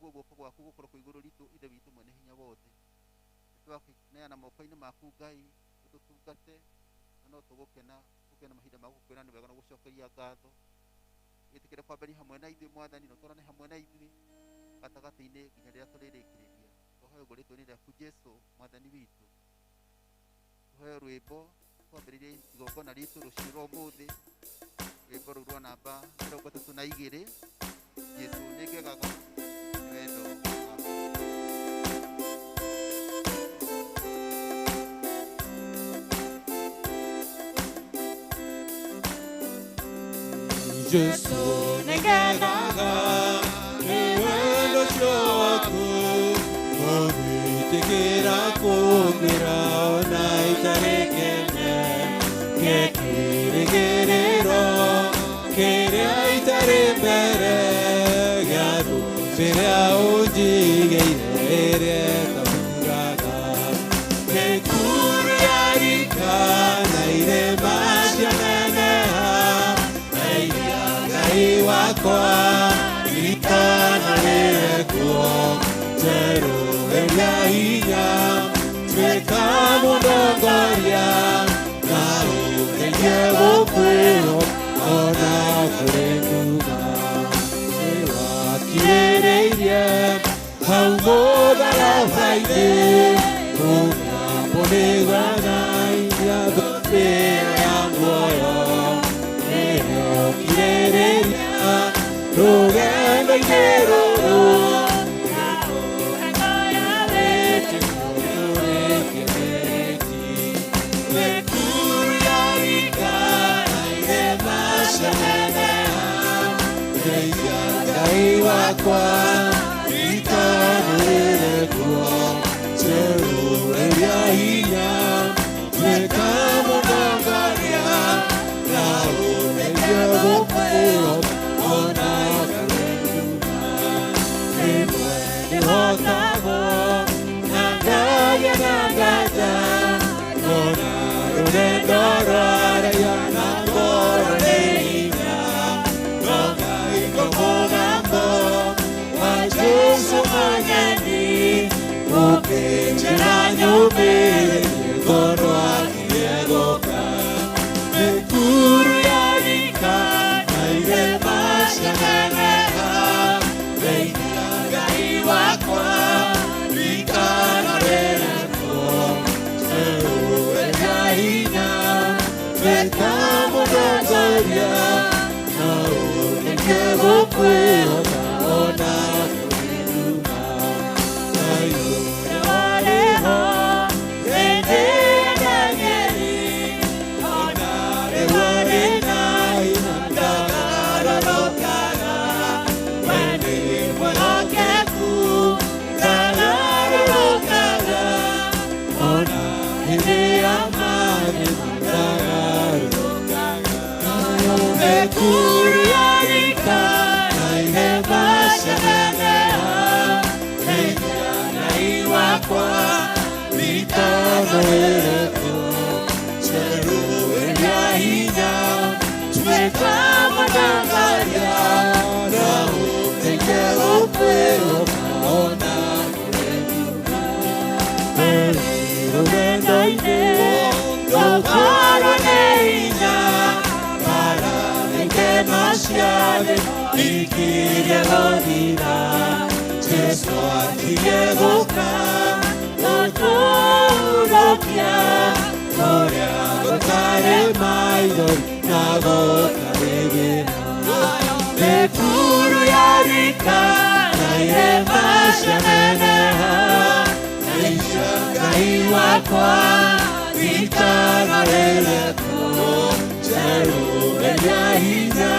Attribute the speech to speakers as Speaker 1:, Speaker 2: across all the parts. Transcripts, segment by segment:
Speaker 1: Naguo guoko gwaku gũkorwo kwĩ igũrũ ritũ, Ithe witũ mwene hinya wothe. Nĩtwakĩneana moko-inĩ maku, Ngai, ũtũtungate, na no tũgũkena tũgĩe na mahinda ma gũkwĩra nĩ wega na gũcokeria ngatho. Wĩtĩkĩre kwambĩrĩria hamwe na ithuĩ, Mwathani, na ũtwarane hamwe na ithuĩ gatagatĩ-inĩ nginya rĩrĩa tũrĩrĩkĩrĩria. Twahoya ũguo rĩtwa-inĩ rĩaku Jesu Mwathani witũ. Tũheo rwĩmbo twambĩrĩrie igongona ritũ rũciũ rwa ũmũthĩ, rwĩmbo rũu rwa namba 32, Jesu nĩ ngegaga nĩ wendo waku.
Speaker 2: Jesu nĩngegaga nĩ wendo ũcio waku, ũgĩtĩkĩra kũngĩra ona itarĩ kene, kĩrĩgĩrĩro kĩrĩa itarĩ mbere gĩa thũ ĩrĩa ũnjigĩire ĩrĩa ĩtaburaga. Mĩkuru ya rika na irĩma cianeneha, na iria Ngai wakwa ritanarĩre kuo, njerũĩria hinya, tuĩka mũndongoria, na ũndeithie gũkwĩhoka ona kũrĩ nduma. Nĩwakirĩrĩirie hau mũtharaba-inĩ, ũnyambo nĩganaia thũmbĩ ya muoyo, nĩokirĩrĩria rũgendo-inĩ rũrũ, mĩkuru ya rika na irĩma cianeneha, ndeithia Ngai wakwa ritanĩrĩre kuo, njerũĩria hinya, tuĩka mũndongoria, na ũndeithie gũkwĩhoka ona kũrĩ nduma. Rĩmwe nĩhotagwo na ngagĩa na nganja, ngona rũgendo rwaraiha na ngoro nĩ hinya, no Ngai ngũmũgambo wa Jesu Mwathani, ũkĩnjĩra nyũmĩrĩrie ngorwo akirie gũka. Mĩkuru ya rika na irĩma cianeneha, ndeithia Ngai wakwa ritanarĩre kuo, njerũĩria hinya, tuĩka mũndongoria, na ũndeithie gũkwĩhoka ona kũrĩ nduma. Ngai ũrĩa warĩ ho hĩndĩ ya Danieli, ona rĩu arĩ na hinya ndagarũrũkaga. We nĩ mwĩhokeku, ndagarũrũkaga, ona hĩndĩ ya mathĩna ndagarũrũkaga. Mĩkuru ya rika na irĩma cianeneha, ndeithia Ngai wakwa ritanarĩre kuo, njerũĩria hinya, tuĩka mũndongoria, na ũndeithie gũkwĩhoka ona kũrĩ nduma. Rũgendo-inĩ ndũkorwo nĩ hinya, mara ikeno ciothe ikirie gũthira, Jesu akirie gũka gũtũũrũkia kũrĩa gũtarĩ maithori na gũtarĩ thĩna. Mĩkuru ya rika na irĩma cianeneha, ndeithia Ngai wakwa ritanarĩre kuo, njerũĩria hinya,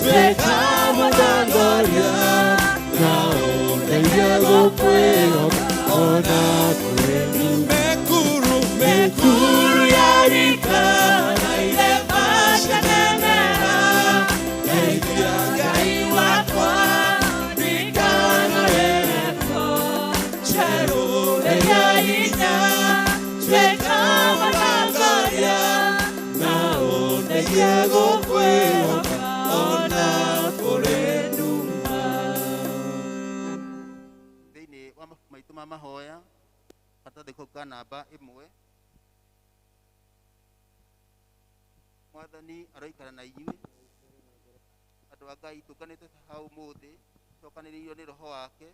Speaker 2: tuĩka mũndongoria, na ũndeithie gũkwĩhoka ona kũrĩ nduma.
Speaker 3: Mekuru,
Speaker 2: Mĩkuru ya rika na irĩma cianeneha, ndeithia Ngai wakwa ritanarĩre kuo, njerũĩria hinya, tuĩka mũndongoria, na ũndeithie gũkwĩhoka ona kũrĩ nduma.
Speaker 1: wa mabuku maitũ ma mahoya karatathi kau ka namba 1. Mwathani aroikara na inyuĩ. Andũ a Ngai tũnganĩte hau ũmũthĩ tũcokanĩrĩirio nĩ roho wake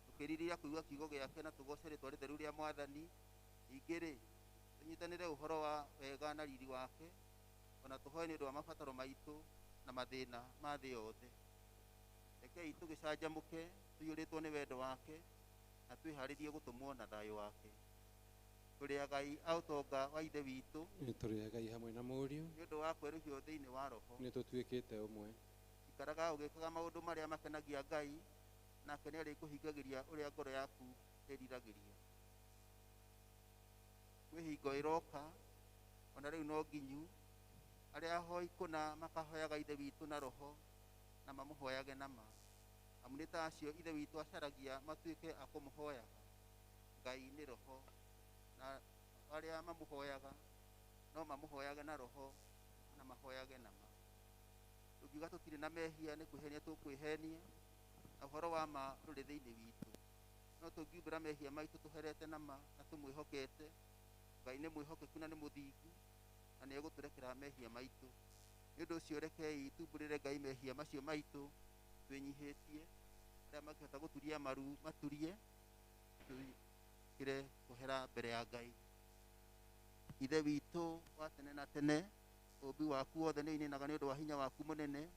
Speaker 1: tũkĩrirĩria kũigua kiugo gĩake na tũgoce rĩtwa rĩtheru rĩa Mwathani. Ningĩ rĩ tũnyitanĩre ũhoro wa wega na riri wake ona tũhoe nĩ ũndũ wa mabataro maitũ na mathĩna ma thĩ yothe. Rekei tũgĩcanjamũke tũiyũrĩtwo nĩ wendo wake na twĩharĩrie gũtũmwo na thayũ wake. Tũrĩ agai a ũtonga wa Ithe witũ,
Speaker 3: nĩ tũrĩ agai hamwe na Mũriũ,
Speaker 1: nĩ ũndũ wa kwerũhio thĩinĩ wa Roho.
Speaker 3: Nĩ tũtuĩkĩte ũmwe.
Speaker 1: Ikaraga ũgĩkaga maũndũ marĩa makenagia Ngai, nake nĩ arĩkũhingagĩria ũrĩa ngoro yaku ĩriragĩria. Kwĩ hingo ĩroka, ona rĩu no nginyu, arĩa ahoi kũna makahoyaga Ithe witũ na roho na mamũhoyage na ma. Amu nĩ ta acio Ithe witũ acaragia matuĩke a kũmũhoyaga. Ngai nĩ roho, na arĩa mamũhoyaga no mamũhoyage na roho na mahoyage na ma. Tũngiuga tũtirĩ na mehia nĩ kwĩhenia tũkwĩhenia, na ũhoro wa ma ndũrĩ thĩinĩ witũ. No tũngiumbũra mehia maitũ tũherete na ma na tũmwĩhokete, Ngai nĩ mwĩhokeku na nĩ mũthingu na nĩ egũtũrekera mehia maitũ. Nĩ ũndũ ũcio rekei tumbũrĩre Ngai mehia macio maitũ twĩnyihĩtie, arĩa mangĩhota gũturia maru maturie, tũkĩre kũhera mbere ya Ngai. Ithe witũ wa tene na tene, ũũmbi waku wothe nĩ ũinainaga nĩ ũndũ wa hinya waku mũnene,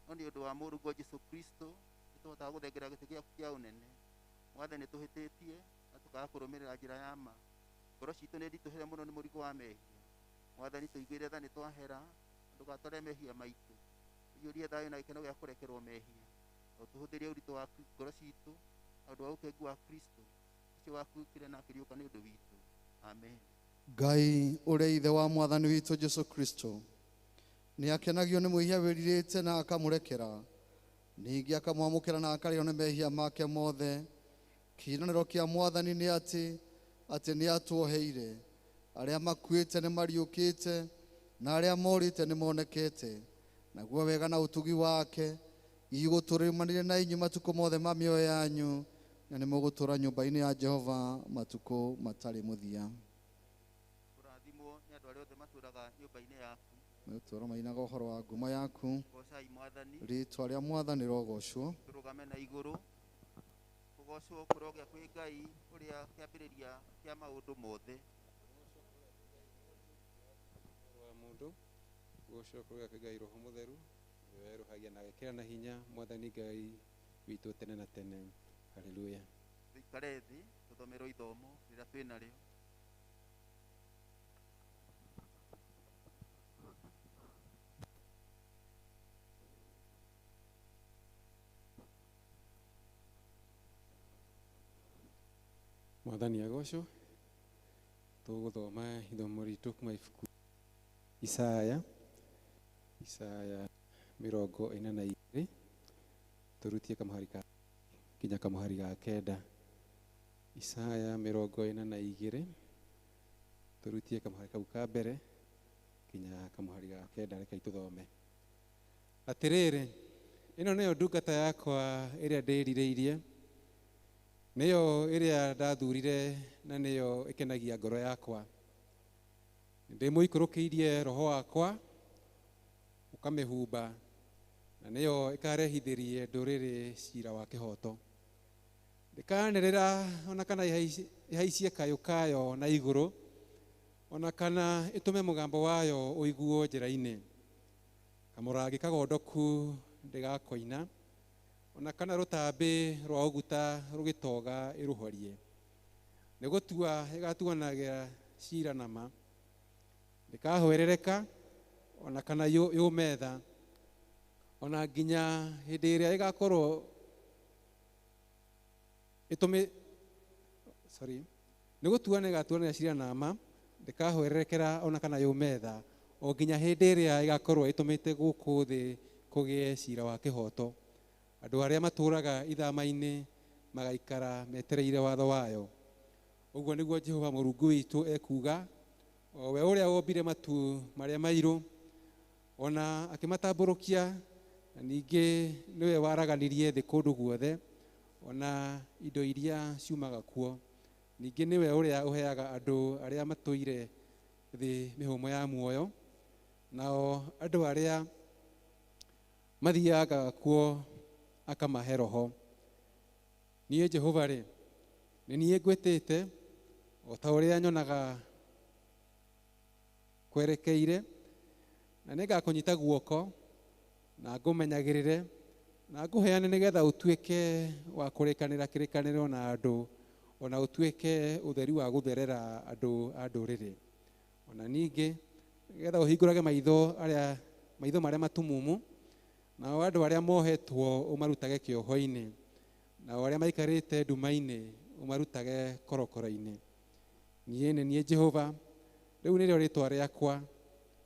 Speaker 1: no nĩ ũndũ wa Mũrũguo Jesũ Kristo nĩ tũhotaga gũthengera gĩtĩ gĩaku kĩa ũnene. Mwathani, nĩ tũhĩtĩtie na tũkaga kũrũmĩrĩra njĩra ya ma. Ngoro citũ nĩ nditũhĩre mũno nĩ mũrigo wa mehia. Mwathani, tũiguĩre tha nĩ twahera, ndũgatware mehia maitũ. Tũiyũrie thayũ na gĩkeno gĩa kũrekerwo mehia. Na ũtũhũthĩrie ũritũ wa ngoro citũ na ũndũ wa ũkengu wa Kristo ũcio wakuire na akĩriũka nĩ ũndũ witũ. Amen.
Speaker 4: Ngai ũrĩa Ithe wa Mwathani witũ Jesũ Kristo nĩ akenagio nĩ mwĩhia wĩrirĩte na akamũrekera, ningĩ akamwamũkĩra na akarĩo nĩ mehia make mothe. Kĩĩranĩro kĩa Mwathani nĩ atĩ nĩ atuoheire. Arĩa makuĩte nĩ mariũkĩte na arĩa morĩte nĩ monekete. Naguo wega na ũtugi wake igũtũrĩmanĩre na inyuĩ matukũ mothe ma mĩoyo yanyu, na nĩ mũgũtũũra nyũmba-inĩ ya Jehova matukũ matarĩ mũthia.
Speaker 1: Kũrathimwo nĩ andũ arĩa othe matũũraga nyũmba-inĩ yaku.
Speaker 4: Megũtũũra mainaga ũhoro wa ngumo yaku.
Speaker 1: Goocai Mwathani.
Speaker 4: Rĩĩtwa rĩa Mwathani rĩrogocwo.
Speaker 1: Tũrũgame na igũrũ. Kũgocwo kũrogĩa kwĩ Ngai ũrĩa kĩambĩrĩria kĩa maũndũ mothe.
Speaker 3: Wa mũndũ, kũgocwo kũrogĩa kwĩ Ngai Roho Mũtheru, ũrĩa werũhagia na agekĩra na hinya Mwathani Ngai witũ tene na tene. Haleluya.
Speaker 1: Tũikare thĩ tũthomerwo ithomo rĩrĩa twĩ narĩo.
Speaker 3: Mwathani agocwo. Tũgũthoma ithomo ritũ kuma ibuku Isaya, Isaya 42, tũrutie kamũhari ka nginya kamũhari ga 9. Isaya 42, tũrutie kamũhari kau ka mbere nginya kamũhari ga 9. Rekei tũthome. Atĩrĩrĩ, ĩno nĩyo ndungata yakwa ĩrĩa ndĩrirĩirie, nĩyo ĩrĩa ndathurire na nĩyo ĩkenagia ngoro yakwa. Ndĩmũikũrũkĩirie roho wakwa ũkamĩhumba, na nĩyo ĩkarehithĩrie ndũrĩrĩ cira wa kĩhooto. Ndĩkanĩrĩra ona kana ĩhaicie kayũ kayo na igũrũ, ona kana ĩtũme mũgambo wayo ũiguo njĩra-inĩ. Kamũrangi kagondoku ndĩgakoina, ona kana rũtambĩ rwa ũguta rũgĩtoga ĩrũhorie. Nĩ gũtua ĩgatuanagĩra cira na ma, ndĩkahwerereka ona kana yũme tha, ona nginya hĩndĩ ĩrĩa ĩgakorwo ĩtũmĩ, sorry, nĩ gũtua nĩ ĩgatuanĩra cira na ma, ndĩkahwererekera ona kana yũme tha, o nginya hĩndĩ ĩrĩa ĩgakorwo ĩtũmĩte gũkũ thĩ kũgĩe cira wa kĩhooto. Andũ arĩa matũũraga ithama-inĩ magaikara metereire watho wayo. Ũguo nĩguo Jehova Mũrungu witũ ekuuga, o we ũrĩa wombire matu marĩa mairũ, ona akĩmatambũrũkia, na ningĩ nĩwe waraganirie thĩ kũndũ guothe, ona indo iria ciumaga kuo. Ningĩ nĩwe ũrĩa ũheaga andũ arĩa matũire thĩ mĩhũmũ ya muoyo, nao andũ arĩa mathiaga kuo akamahe roho. Niĩ Jehova rĩ, nĩ niĩ ngwĩtĩte o ta ũrĩa nyonaga kwerekeire, na nĩngakũnyita guoko na ngũmenyagĩrĩre na ngũheane nĩgetha ũtuĩke wa kũrĩkanĩra kĩrĩkanĩro na andũ, ona ũtuĩke ũtheri wa gũtherera andũ a ndũrĩrĩ. Ona ningĩ nĩgetha ũhingũrage maitho marĩa matumumu, nao andũ arĩa mohetwo ũmarutage kĩoho-inĩ, nao arĩa maikarĩte nduma-inĩ ũmarutage korokoro-inĩ. Niĩ nĩ niĩ Jehova, rĩu nĩrĩo rĩtwa rĩakwa,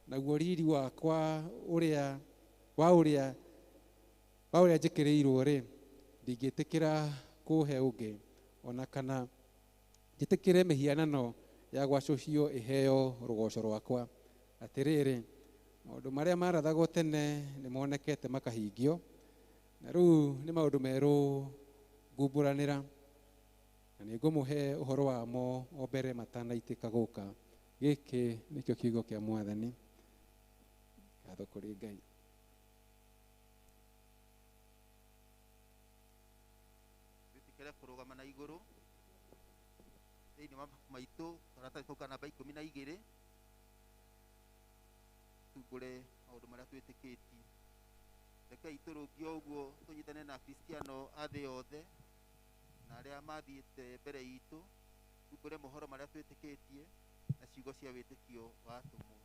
Speaker 3: naguo riri wakwa ũrĩa wa ũrĩa njĩkĩrĩirwo rĩ, ndingĩtĩkĩra kũhe ũngĩ, ona kana njĩtĩkĩre mĩhianano ya gwacũhio ĩheo rũgoco rwakwa. Atĩrĩrĩ, maũndũ marĩa marathagwo tene nĩ monekete makahingio, na rĩu nĩ maũndũ merũ ngumbũranĩra, na nĩ ngũmũhe ũhoro wamo o mbere matanaitĩka gũka. Gĩkĩ nĩkĩo kiugo kĩa Mwathani. Ngatho kũrĩ Ngai.
Speaker 1: Twĩtĩkĩre kũrũgama na igũrũ thĩinĩ wa mabuku maitũ karatathi kau ka namba 12, tumbũre maũndũ marĩa twĩtĩkĩtie. Rekei tũrũngie ũguo tũnyitane na Akristiano a thĩ yothe na arĩa mathiĩte mbere itũ, tumbũre mohoro marĩa twĩtĩkĩtie na ciugo cia wĩtĩkio wa atũmwo.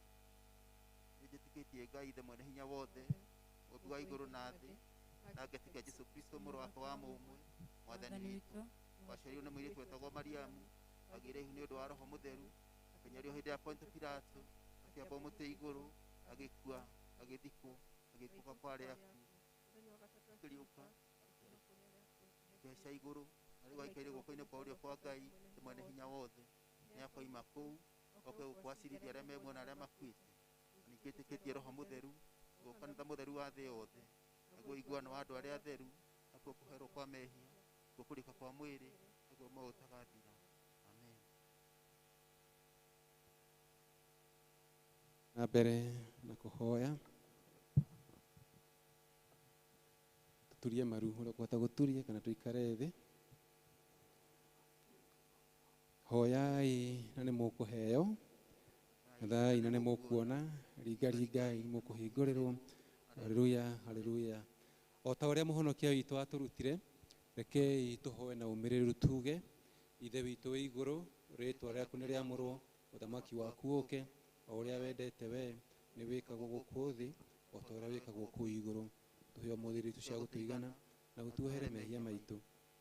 Speaker 1: Nĩnjĩtĩkĩtie Ngai Ithe mwene hinya wothe, mũmbi wa igũrũ na thĩ, na ngetĩkia Jesũ Kristo mũrũ wake wa mũmwe, Mwathani witũ, waciarirwo nĩ mũirĩtu wetagwo Mariamu, agĩire ihu nĩ ũndũ wa Roho Mũtheru, akĩnyarirwo hĩndĩ ya Pontio Pilato, akĩambwo mũtĩ igũrũ, agĩkua, agĩthikwo, agĩikũrũka kwa arĩa akuũ, akĩriũka, akĩhaica igũrũ, na rĩu aikaire guoko-inĩ kwa ũrĩo kwa Ngai Ithe mwene hinya wothe. Nĩakoima kũu oke gũkũ acirithia arĩa me muoyo na arĩa makuĩte. Na ningĩ ĩtĩkĩtie Roho Mũtheru, naguo kanitha mũtheru wa thĩ yothe, naguo ũiguano wa andũ arĩa atheru, nakuo kũherwo kwa mehia, nakuo kũrĩka kwa mwĩrĩ, naguo muoyo ũtagathira. Amen.
Speaker 3: Na mbere na kũhoya, tuturie maru ũrĩa ũkũhota gũturia kana tũikare thĩ. Hoyai na nĩ mũkũheo, thai na nĩ mũkuona, ringaringai nĩ mũkũhingũrĩrwo. Haleluya, haleluya. O ta ũrĩa mũhonokia witũ atũrutire, rekei tũhoe na ũmĩrĩru tuge: Ithe witũ wĩ igũrũ, rĩĩtwa rĩaku nĩ rĩamũrwo, ũthamaki waku ũke, o ũrĩa wendete we nĩ wĩkagwo gũkũ thĩ o ta ũrĩa wĩkagwo kũu igũrũ. Tũhe ũmũthĩ irio cia gũtũigana, na ũtuohere mehia maitũ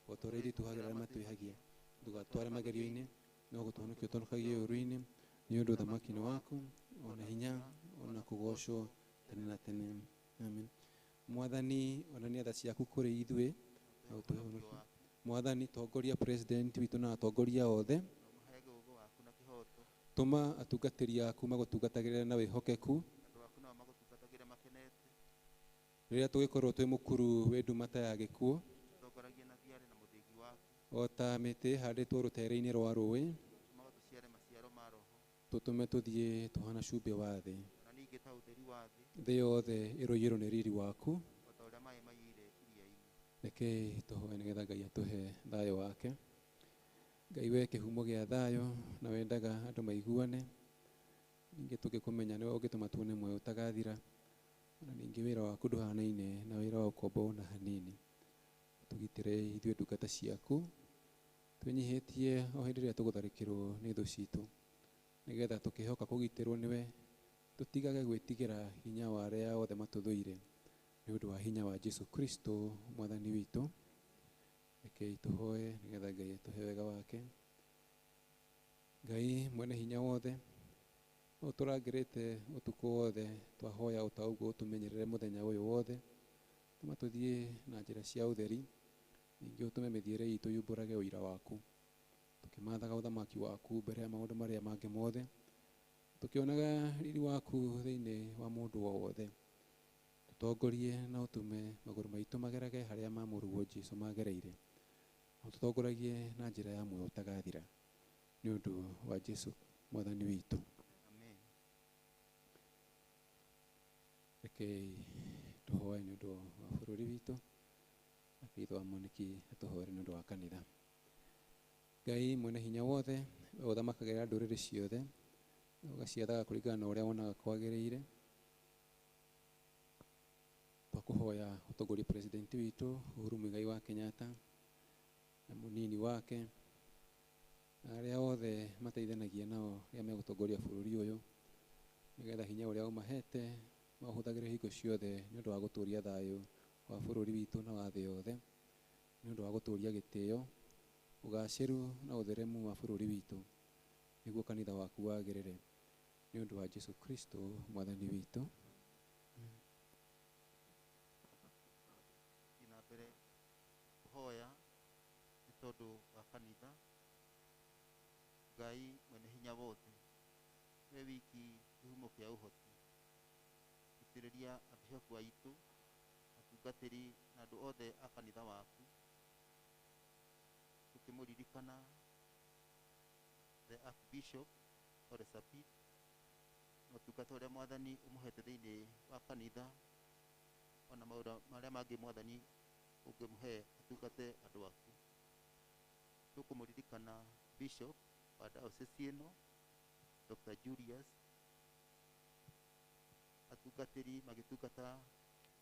Speaker 3: o ta ũrĩa ithuĩ tuohagĩra arĩa matwĩhagia. Ndũgatware magerio-inĩ, no gũtũhonokia ũtũhonokagie ũũru-inĩ, nĩ ũndũ ũthamaki nĩ waku, ona hinya, ona kũgoocwo tene na tene. Amen. Mwathani, onania tha ciaku kũrĩ ithuĩ na ũtũhe ũhonokio. Mwathani, tongoria president witũ na atongoria othe.
Speaker 1: Ũmaheage ũũgĩ waku na kĩhooto.
Speaker 3: Tũma atungatĩri aku magũtungatagĩre na wĩhokeku.
Speaker 1: Andũ aku nao magũtungatagĩre makenete.
Speaker 3: Rĩrĩa tũgĩkorwo twĩ mũkuru wĩ nduma ta ya gĩkuũ,
Speaker 1: Tũtongoragie na thiarĩ na mũthĩgi waku.
Speaker 3: o ta mĩtĩ ĩhandĩtwo rũtere-inĩ rwa rũĩ,
Speaker 1: Tũmaga tũciare maciaro ma Roho.
Speaker 3: tũtũme tũthiĩ tũhana cumbĩ wa thĩ.
Speaker 1: Na ningĩ ta ũtheri wa thĩ.
Speaker 3: Thĩ yothe ĩrũiyĩrwo nĩ riri waku.
Speaker 1: O ta ũrĩa maĩ maiyũire iria-inĩ.
Speaker 3: Rekei tũhoe nĩgetha Ngai atũhe thayũ wake. Ngai we kĩhumo gĩa thayũ na wendaga andũ maiguane, ningĩ tũngĩkũmenya nĩwe ũngĩtũma tuone muoyo ũtagathira, na ningĩ wĩra waku ndũhanaine na wĩra wa ũkombo ona hanini. Tũgitĩre ithuĩ ndungata ciaku, twĩnyihĩtie o hĩndĩ ĩrĩa tũgũtharĩkĩrwo nĩ thũ citũ, nĩgetha tũkĩhoka kũgitĩrwo nĩwe, tũtigage gwĩtigĩra hinya wa arĩa othe matũthũire, nĩ ũndũ wa hinya wa Jesũ Kristo Mwathani witũ. Rekei tũhoe nĩgetha Ngai atũhe wega wake. Ngai mwene hinya wothe, ũtũrangĩrĩte ũtukũ wothe, twahoya o ta ũguo ũtũmenyerere mũthenya ũyũ wothe, tũma tũthiĩ na njĩra cia ũtheri, ningĩ ũtũme mĩthiĩre itũ yumbũrage ũira waku, tũkĩmathaga ũthamaki waku mbere ya maũndũ marĩa mangĩ mothe, tũkĩonaga riri waku thĩinĩ wa mũndũ o wothe. Tũtongorie na ũtũme magũrũ maitũ magerage harĩa ma mũrũguo Jesũ magereire, Ũtũtongoragie na njĩra ya muoyo ũtagathira nĩ ũndũ wa Jesu mwathani witũ.
Speaker 1: Amen.
Speaker 3: Rekei tũhoe nĩ ũndũ wa bũrũri witũ, nake Ithe wa Moniki atũhoere nĩ ũndũ wa kanitha. Ngai mwene hinya wothe, we ũthamakagĩra ndũrĩrĩ ciothe, ũgaciathaga kũringana na ũrĩa wonaga kwagĩrĩire. Twakũhoya ũtongorie president witũ Uhuru Muigai wa Kenyatta na mũnini wake na arĩa othe mateithanagia nao rĩrĩa megũtongoria bũrũri ũyũ, nĩgetha hinya ũrĩa ũmahete maũhũthagĩre hingo ciothe nĩ ũndũ wa gũtũria thayũ wa bũrũri witũ na wa thĩ yothe, nĩ ũndũ wa gũtũria gĩtĩo, ũgacĩru na ũtheremu wa bũrũri witũ, nĩguo kanitha waku wagĩrĩre, nĩ ũndũ wa Jesu Kristo mwathani witũ.
Speaker 1: Thiĩ na mbere kũhoya nĩ tondũ wa kanitha. Ngai mwene hinya wothe, we wiki kĩhumo kĩa ũhoti, itĩrĩria abishopu aitũ, atungatĩri na andũ othe a kanitha waku, tũkĩmũririkana the Archbishop Ole Sapit na ũtungata ũrĩa mwathani ũmũhete thĩinĩ wa kanitha, ona maũndũ marĩa mangĩ mwathani ũngĩmũhe atungate andũ aku. Tũkũmũririkana Bishop wa diocese ĩno Dr. Julius, atungatĩri magĩtungata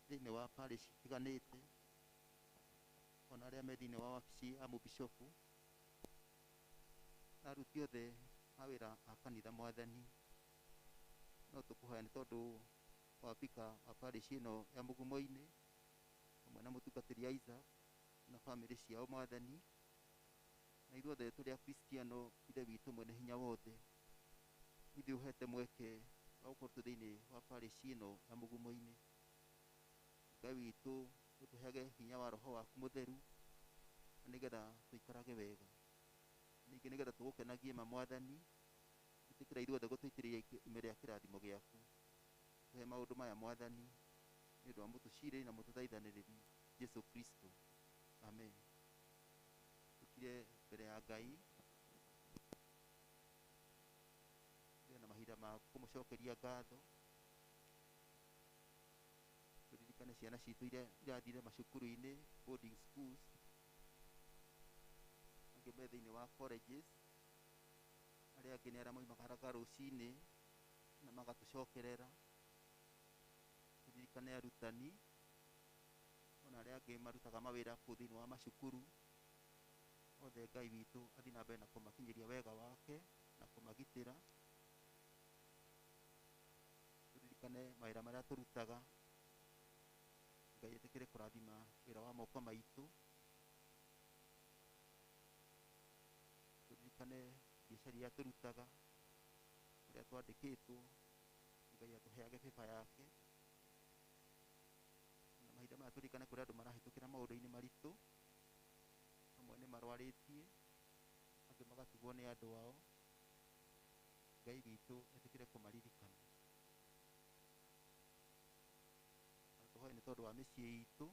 Speaker 1: thĩinĩ wa parish itiganĩte, ona arĩa me thĩinĩ wa wabici ya mũbishopu, na aruti othe a wĩra a kanitha mwathani. No tũkũhoya nĩ tondũ wa bika wa parish ĩno ya Mũgumo-inĩ hamwe na mũtungatĩri Isaac na bamĩrĩ ciao mwathani, na ithuothe tũrĩ akristiano Ithe witũ mwene hinya wothe, ithuĩ ũhete mweke wa gũkorwo twĩ thĩinĩ wa parish ĩno ya Mũgumo-inĩ. Ngai witũ ũtũheage hinya wa roho waku mũtheru na nĩgetha tũikarage wega, ningĩ nĩgetha tũgũkenagie ma mwathani, ĩtĩkĩra ithuothe gũtũitĩrĩria ime rĩa kĩrathimo gĩaku. Tũhe maũndũ maya mwathani nĩ ũndũ wa mũtũcirĩri na mũtũthaithanĩrĩri Jesu Kristo. Amen. Tũkire mbere ya Ngai tũgĩe na mahinda ma kũmũcokeria ngatho, tũririkane ciana citũ iria irathire macukuru-inĩ, boarding schools, angĩ me thĩinĩ wa colleges, arĩa angĩ nĩ arĩa moimagaraga rũcinĩ na magatũcokerera. Tũririkane arutani ona arĩa angĩ marutaga mawĩra kũu thĩinĩ wa macukuru othe. Ngai witũ athiĩ na mbere na kũmakinyĩria wega wake na kũmagitĩra. Tũririkane mawĩra marĩa tũrutaga, Ngai etĩkĩre kũrathima wĩra wa moko maitũ. Tũririkane biacara iria tũrutaga, ũrĩa twandĩkĩtwo, Ngai atũheage bĩba yake. Na mahinda maya tũririkane kũrĩ andũ marahĩtũkĩra maũndũ-inĩ maritũ, amwe nĩ marwarĩtie, angĩ magatigwo nĩ andũ ao. Ngai witũ etĩkĩre kũmaririkana. Na tũhoe nĩ tondũ wa mĩciĩ itũ,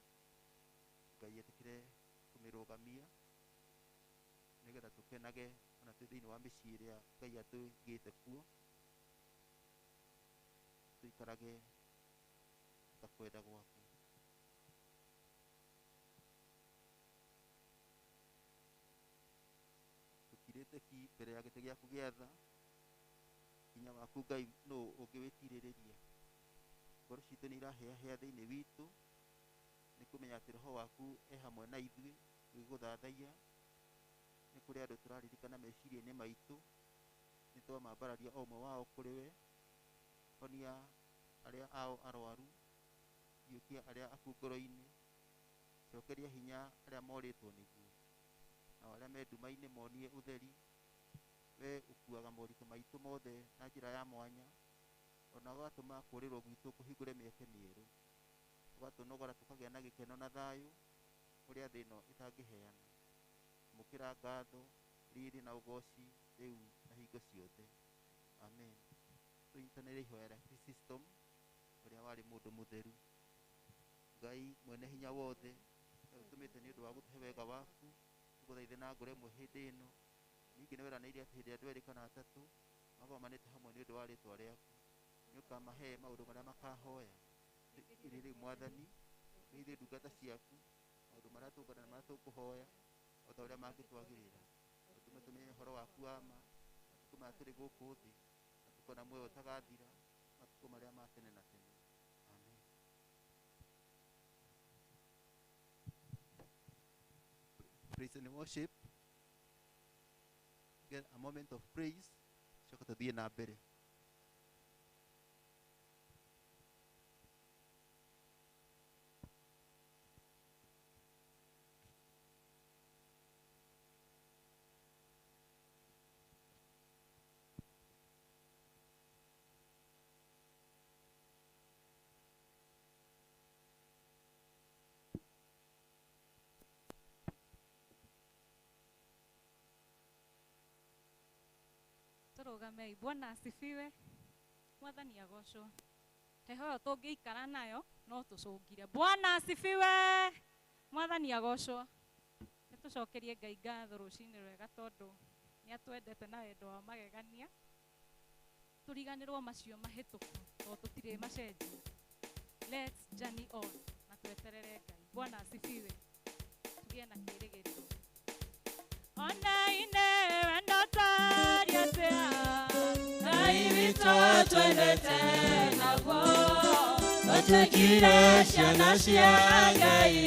Speaker 1: Ngai etĩkĩre kũmĩrũgamia nĩgetha tũkenage ona twĩ thĩinĩ wa mĩciĩ ĩrĩa Ngai atũigĩte kuo, tũikarage ta kwenda gwake. Tũkirĩte ki mbere ya gĩtĩ gĩaku gĩa tha, hinya waku Ngai nũ ũngĩwĩtirĩrĩria. Ngoro citũ nĩ irahĩahĩa thĩinĩ witũ nĩ kũmenya atĩ roho waku e hamwe na ithuĩ gũgũthathaiya. Nĩ kũrĩ andũ tũraririkana meciria-inĩ maitũ, nĩ twamambararia o ũmwe wao kũrĩ we. Honia arĩa ao arwaru, riũkia arĩa akuũ ngoro-inĩ, cokeria hinya arĩa morĩtwo nĩguo, nao arĩa me nduma-inĩ monie ũtheri. We ũkuaga moritũ maitũ mothe na njĩra ya mwanya, ona ũgatũma kũũrĩrwo gwitũ kũhingũre mĩeke mĩerũ, ũgatũnogora tũkagĩa na gĩkeno na thayũ ũrĩa thĩ ĩno ĩtangĩheana. Mũkĩra ngatho, riri na ũgoci rĩu na hingo ciothe. Amen. Tũnyitanĩre ihoya rĩa Chrysostom ũrĩa warĩ mũndũ mũtheru. Ngai mwene hinya wothe, we ũtũmĩte nĩ ũndũ wa gũtũhe wega waku, Tũgũthaithe na ngoro ĩmwe hĩndĩ ĩno. Ningĩ nĩ weranĩire atĩ hĩndĩ ĩrĩa andũ erĩ kana atatũ magomanĩte hamwe nĩ ũndũ wa rĩĩtwa rĩaku, nĩ ũkamahe maũndũ marĩa makahoya. Ĩrĩ rĩu Mwathani, ithuĩ ndungata ciaku, maũndũ marĩa tũkwenda na marĩa tũkũhoya o ta ũrĩa mangĩtwagĩrĩra. Ũtũme tũmenye ũhoro waku wa ma matukũ maya tũrĩ gũkũ thĩ, na tũkona muoyo ũtagathira matukũ marĩa ma tene na tene. Amen. Praise and worship. Get a moment of praise. Coka tũthiĩ na mbere.
Speaker 5: Tũrũgamei. Bwana asifiwe. Mwathani agocwo. Heho ĩyo tũngĩikara nayo no tũcũngire. Bwana asifiwe. Mwathani agocwo. Nĩ tũcokerie Ngai ngatho rũcinĩ rwega tondũ nĩ atwendete na wendo wa magegania. Tũriganĩrwo macio mahĩtũku tondũ tũtirĩ macenjia. Let's journey on na tweterere Ngai. Bwana asifiwe. Tũgĩe na kĩĩrĩgĩrĩro. Ona ine wendo taria atia
Speaker 2: Ngai witũ twendete naguo, twatuĩkire ciana cia Ngai,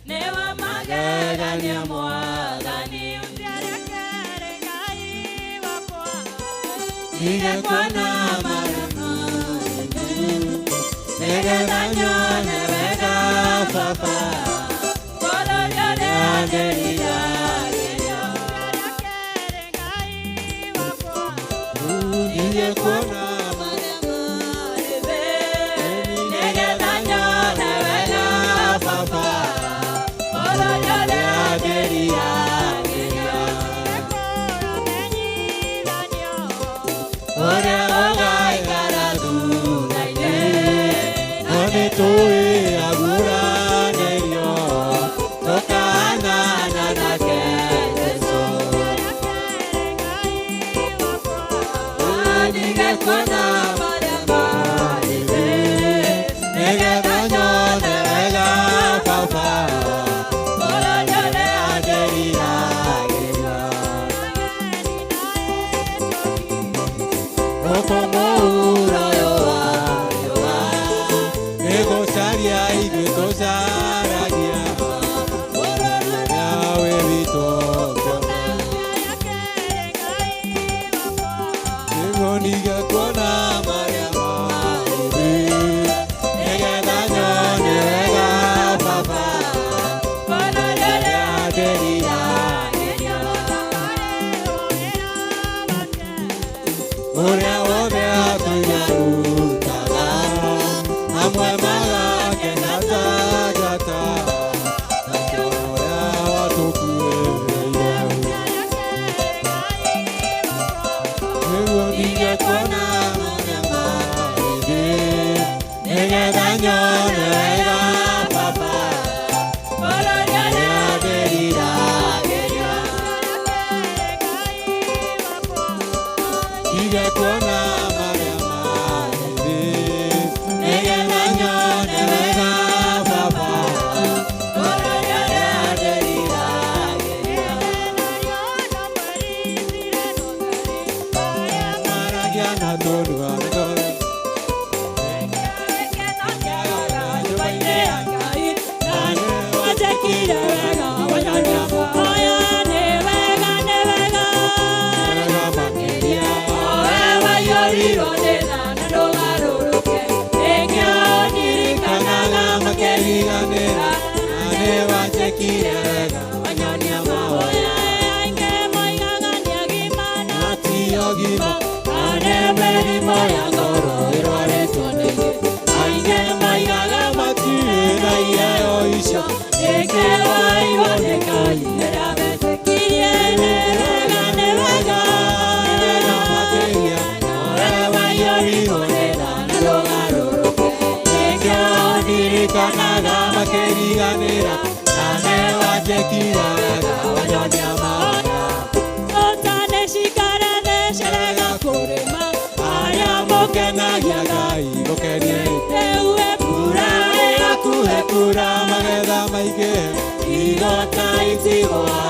Speaker 2: nĩwe magegania Mwathani.
Speaker 5: Ũciarekere Ngai wakwa.
Speaker 2: Ndige kuona marĩa marĩ, nĩgetha nyone wega Baba, bũrũri ũrĩa ndĩriragĩria.
Speaker 5: Ũciarekere Ngai wakwa.
Speaker 2: Ndige kuona marĩa marĩ thĩ, nĩgetha nyone wega Baba, bũrũri ũrĩa ndĩriragĩria.
Speaker 5: Ũmenyithanio
Speaker 2: Ũrĩa ũgaikara thutha-inĩ, no nĩtũĩ aguũranĩrio, tũkahanana nake Jesũ.
Speaker 5: Ũciarekere Ngai wakwa.
Speaker 2: Ndige kuona marĩa marĩ thĩ, nĩgetha nyone wega Baba, bũrũri ũrĩa ndĩriragĩria. Gũkũ mũhuro ũyũ wa riũa, nĩgũcaria ithuĩ tũcaragia, bũrũri ũrĩa wĩ witũ kĩũmbe.
Speaker 5: Ũciarekere Ngai wakwa.
Speaker 2: Nĩguo ndige kuona marĩa marĩ thĩ, nĩgetha nyone wega Baba, bũrũri ũrĩa ndĩriragĩria. Ũrĩa wothe atũire arutaga, amwe magakena ta njata, nakĩo ũrĩa watũkuĩrĩire. Nĩguo ndige kuona marĩa marĩ thĩ, nĩgetha nyone wega Baba, bũrũri ũrĩa ndĩriragĩria. Ndige kuona marĩa marĩ thĩ, nĩgetha nyone wega Baba, bũrũri ũrĩa ndĩriragĩria. Maragia na tũnua nĩtũrĩ wega makĩria. Kanaga makĩriganĩra, na nĩwanjĩkire wega, wanyonia mahoya. Na ti ũgima, na nĩ mĩrimũ ya ngoro ĩrwarĩtwo nĩngĩ. Aingĩ moigaga matirĩ na iheo icio, nĩkĩo nĩ Ngai rĩrĩa metĩkirie. Nĩ wega, nĩ wega, nĩ wega makĩria, ũrĩa waiyũrirwo nĩ tha na ndũgarũrũke. Nĩkĩo ndirikanaga makĩriganĩra, na nĩwanjĩkire wega, Igota itigwa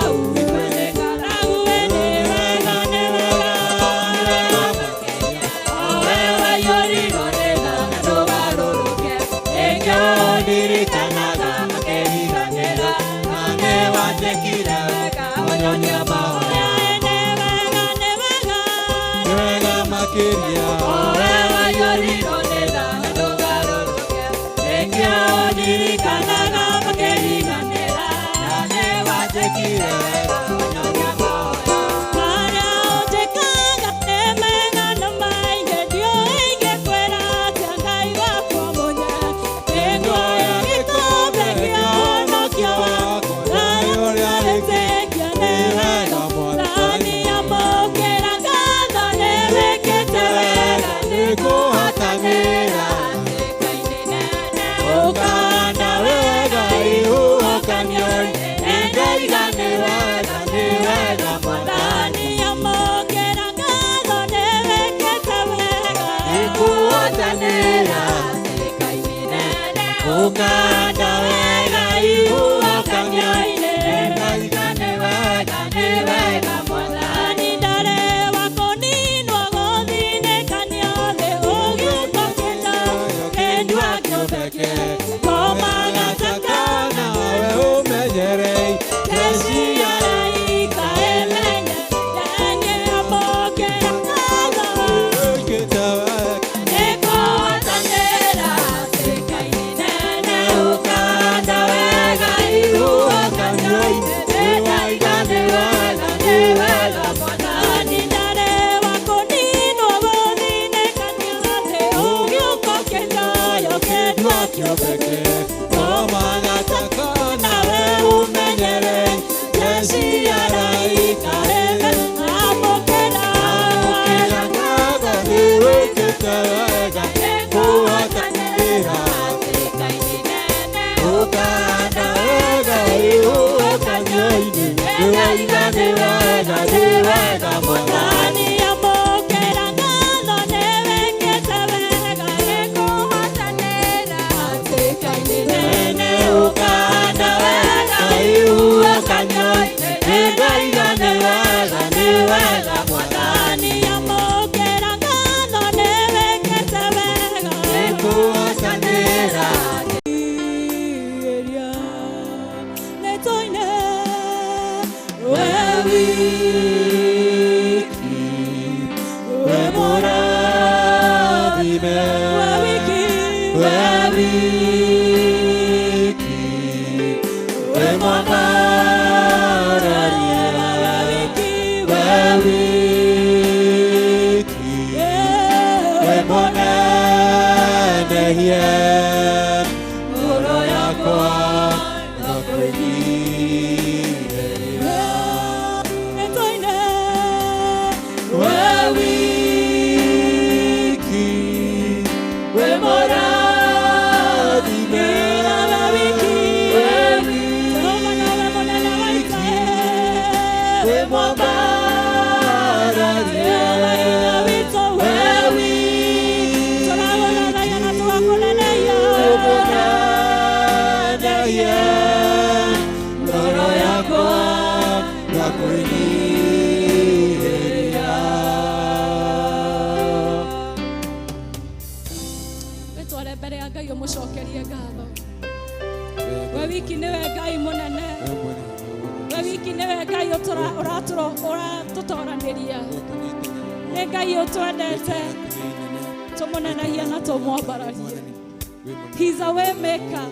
Speaker 5: He's a way maker.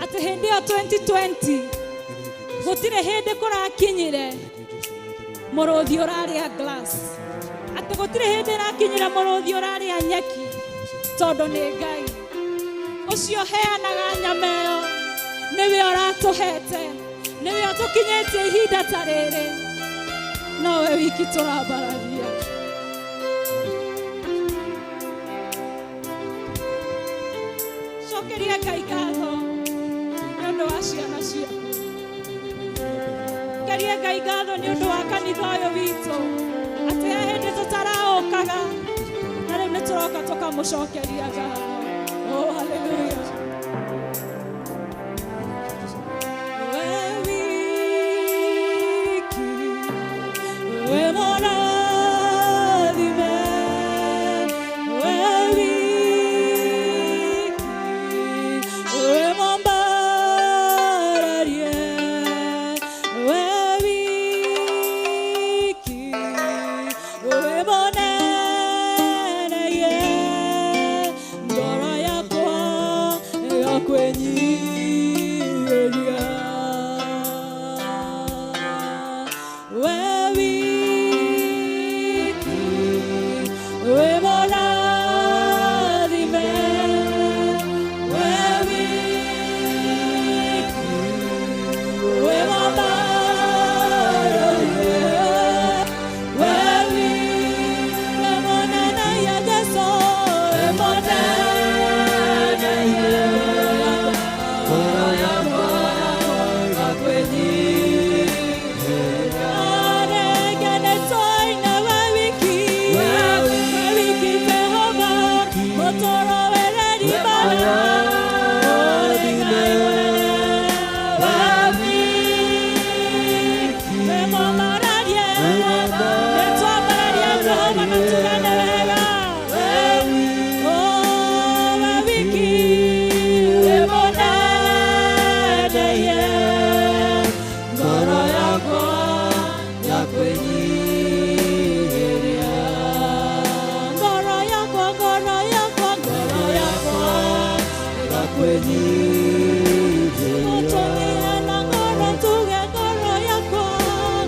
Speaker 5: At hĩndĩ ĩyo 2020 gũtirĩ hĩndĩ kũrakinyire mũrũthi ũrarĩa glass, atĩ gũtirĩ hĩndĩ ĩrakinyire mũrũthi ũrarĩa nyeki, tondũ nĩ Ngai ũcio heanaga nyama ĩyo, nĩwe ũratũhete, nĩwe ũtũkinyĩtie ihinda ta rĩrĩ, nowe wiki tũrambararia. Cokeria Ngai ngatho nĩ ũndũ wa ciana ciaku. Cokeria Ngai ngatho nĩ ũndũ wa kanitha ũyũ witũ, atĩ he hĩndĩ tũtaraũkaga na rĩu nĩ tũroka tũkamũcokeria ngatho. Oh, hallelujah.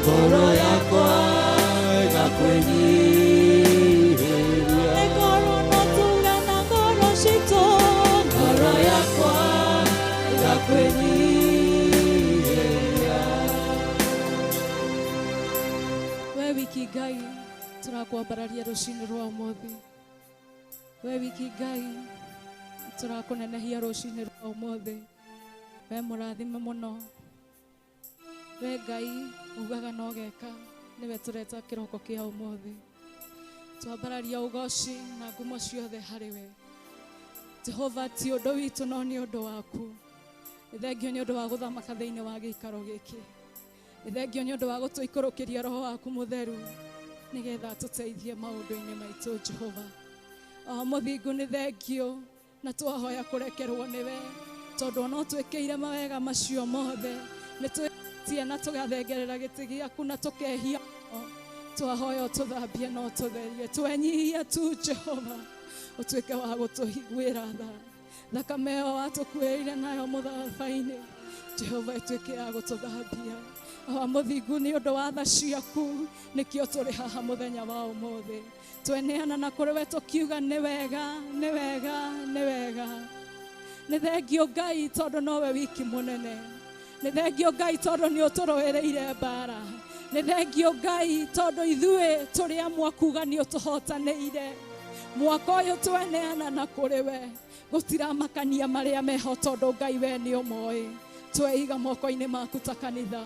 Speaker 2: Ngoro yakwa ĩgakwĩnyihĩria.
Speaker 6: Ngoro no tuge na ngoro citũ,
Speaker 2: Ngoro yakwa ĩgakwĩnyihĩria.
Speaker 6: We wiki Ngai tũrakwambararia rũcinĩ rwa ũmũthĩ. We wiki Ngai tũrakũnenehia rũcinĩ rwa ũmũthĩ. We mũrathime mũno. We Ngai ugaga na ũgeka, nĩwe tũreta kĩroko kĩa ũmũthĩ. Twambararia ũgoci na ngumo ciothe harĩ we. Jehova, ti ũndũ witũ no nĩ ũndũ waku. Nĩ thengio nĩ ũndũ wa gũthamaka thĩinĩ wa gĩikaro gĩkĩ. Nĩ thengio nĩ ũndũ wa gũtũikũrũkĩria roho waku mũtheru nĩgetha tũteithie maũndũ-inĩ maitũ Jehova. O mũthingu nĩ thengio na twahoya kũrekerwo nĩwe tondũ ona ũtwĩkĩire mawega macio mothe nĩ twĩtie na tũgathengerera gĩtĩ gĩaku na tũkehia mũno. Twahoya ũtũthambie na ũtũtherie twenyihia tu Jehova ũtuĩke wa gũtũiguĩra tha. Thakame ĩyo watũkuĩrĩire nayo mũtharaba-inĩ Jehova ĩtuĩke ya gũtũthambia. O mũthingu nĩ ũndũ wa tha ciaku nĩkĩo tũrĩ haha mũthenya wa ũmũthĩ. Tweneana na kũrĩ we tũkiuga nĩ wega, nĩ wega, nĩ wega. Nĩ thengio Ngai tondũ nowe wiki mũnene. Nĩ thengio Ngai tondũ nĩ ũtũrũĩrĩire mbara. Nĩ thengio Ngai tondũ ithuĩ tũrĩ amwe kuga nĩ ũtũhotanĩire. Mwaka ũyũ tweneana na kũrĩ we gũtiramakania marĩa meho tondũ Ngai we nĩ ũmoĩ. Tweiga moko-inĩ maku ta kanitha.